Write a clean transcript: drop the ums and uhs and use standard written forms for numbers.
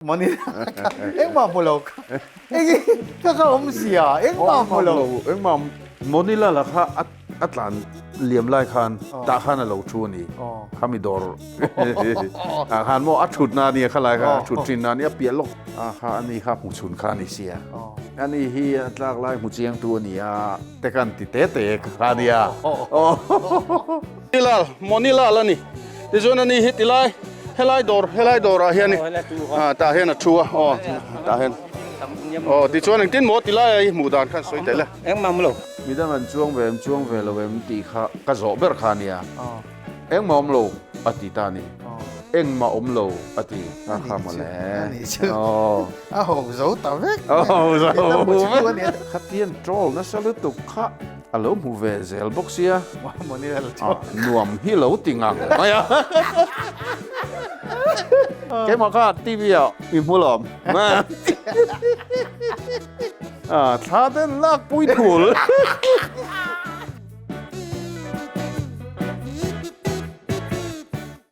Mawni engmah hmu lo kha eng ka kha awm zia engmah hmu lo. Engmah Mawni lala kha a tlan liam lai khan tah khan a lo thu a ni. Khami dawr ah khan maw a thutna a nia khalai kha a thut thin na a nia a piah lawk a kha a ni kha hmu chhun kha a ni sia. A ni hi a tlak lai hmu chiangtu a ni a te khan ti te te kha a nia. Lal, Mawni lal a ni. Tichuan a ni hi tilai helai dawr helai dawrah hian ah tah hian a thu a aw tah hian aw tichuan engtin maw tilai a i hmuh dan khan sawi tel e. Engmah awm lo. Midang an chuang ve em chuang ve lo em tih kha ka zawh ber kha a nia. Engmah awm lo a ti ta a ni. Engmah awm lo a ti a kha mawle. A nih chu a ho zo ta vek. A ho zo vek. Khatian troll nasa lutuk kha. A lo hmu ve zel bawk sia. Nuam hi lo ti ngang mai a. Keimah kha TV ah i hmu lawm. Thla ten lak pui thul.